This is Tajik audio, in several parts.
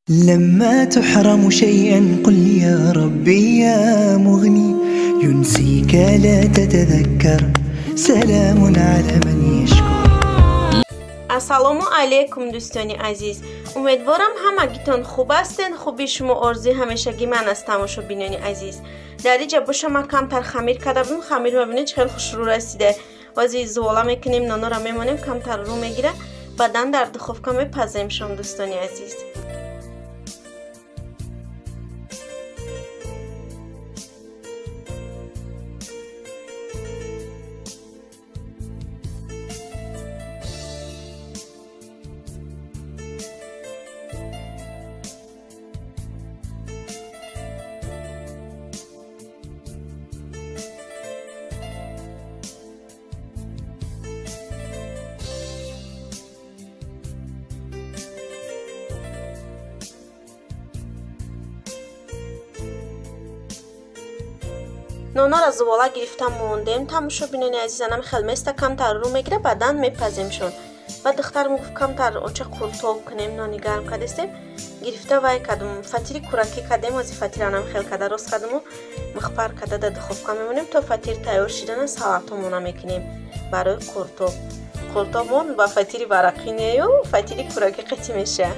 لما تحرم شيئا قل يا ربي يا مغني ينسيك لا تتذكر سلام على من يشكر. Ассалому алайкум, дӯстони азиз. Умедворам, ҳамагитон хуб ҳастен. Хуби шумо орзуи ҳамешагӣ ман аст, тамошобинони азиз. Дар инҷа боша ман камтар хамир карда будам. Хамир мебинед, чӣ хел хушрӯ расида. Ҳозир зувола мекунем, нонора мемонем, камтар рӯ мегира, баъдан дар духовка мепаземшон, дӯстони азиз. Нонора зувола гирифта мондем, тамошобинони азиз. Анам хел места, камтар рӯ мегира, баъдан мепаземшон. Баъд духтарам гуфт, камтар оча қуртоб кунем, нони гарм кардестем. Гирифта вай кардум, фатири куракӣ кардем. Ози фатир анам хел када рост кардуму михпар када дар духовка мемонем, то фатир тайёр шидана салатомона мекунем барои қуртоб. Қуртобмон ба фатири варақӣ нею, фатири куракӣ қатӣ меша.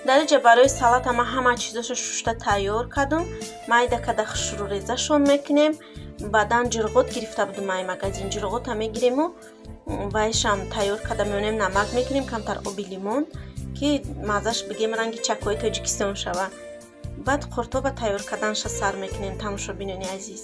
Дар инҷа барои салата ман ҳама чизошо шушта тайёр кардум. Майда када хушрӯ резашон мекунем. Баъдан ҷирғот гирифта будум ай магазин. Ҷирғота мегириму вайшам тайёр карда меонем, намак мекунем, камтар оби лимон, ки маззаш бигем ранги чакҳои Тоҷикистон шава. Баъд қуртоба тайёр карданша сар мекунем, тамошобинони азиз.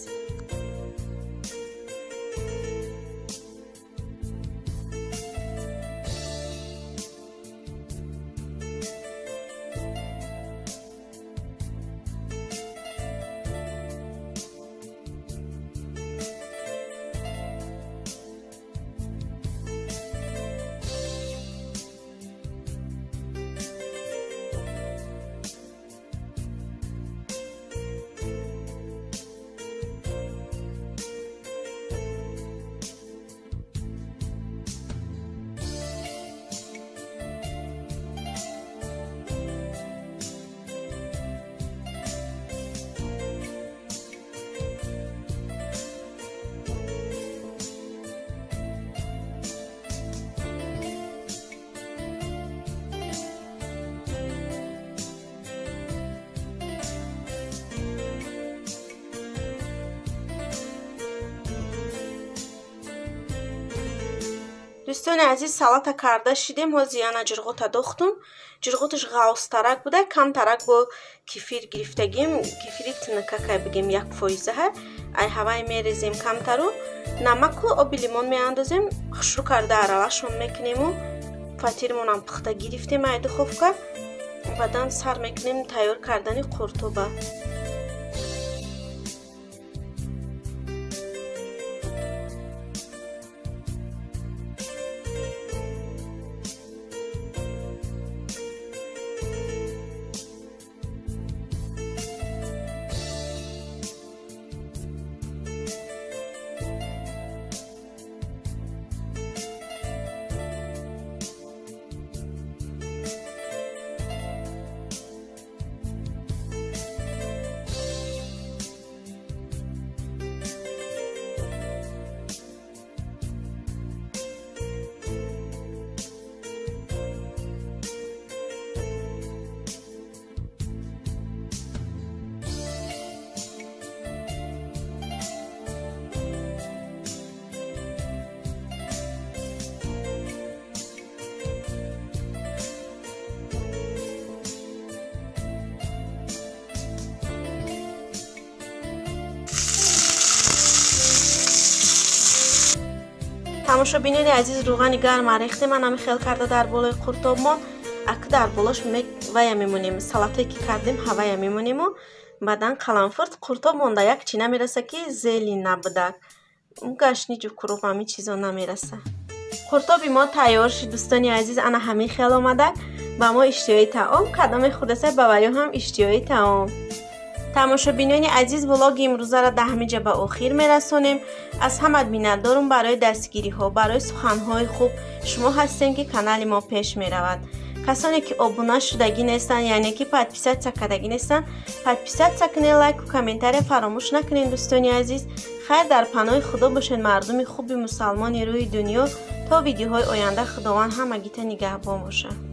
Дӯстони азиз, салата карда шидем. Ҳозир яна ҷирғота дохтум. Ҷирғоташ ғавзтарак буда, камтарак бо кефир гирифтагим. Кефири тинакакай бигем, 1%-а. Ай ҳавай мерезем камтару намаку оби лимон меандозем. Хушрӯ карда аралашон мекунему фатирмонам пухта гирифтем ай духовка. Баъдан сар мекунем тайёр кардани қуртоба. Тамошобинони азиз, рӯғани гарма рехтем. Анами хел карда дар болои қуртобмон. Ак дар болош вая мемонем, салатое ки кардем ҳавая мемонему баъдан қаламфурт. Қуртоб монда як чӣ намераса, ки зелень набудак. Гашниҷу куруп ҳамин чизо намераса. Қуртоби мо тайёр шуд, дӯстони азиз. Ана ҳамин хел омадак. Ба мо иштиҳои таом, кадоме хӯрдаса, ба ваё ҳам иштиҳои таом. Тамошобинони азиз, влоги имрӯзаро дар ҳамин ҷа ба охир мерасонем. Аз ҳамат миннатдорум барои дастгириҳо, барои суханҳои хуб. Шумо ҳастем, ки канали мо пеш меравад. Касоне ки обуна шудагӣ нестанд, яъне ки подписаться кардагӣ нестанд, подписаться кунед, лайку комментария фаромӯш накунед, дӯстони азиз. Хайр, дар паноҳи Худо бошед, мардуми хуби мусалмони рӯи дунё. То видеоҳои оянда Худованд ҳамагита нигаҳбон бошад.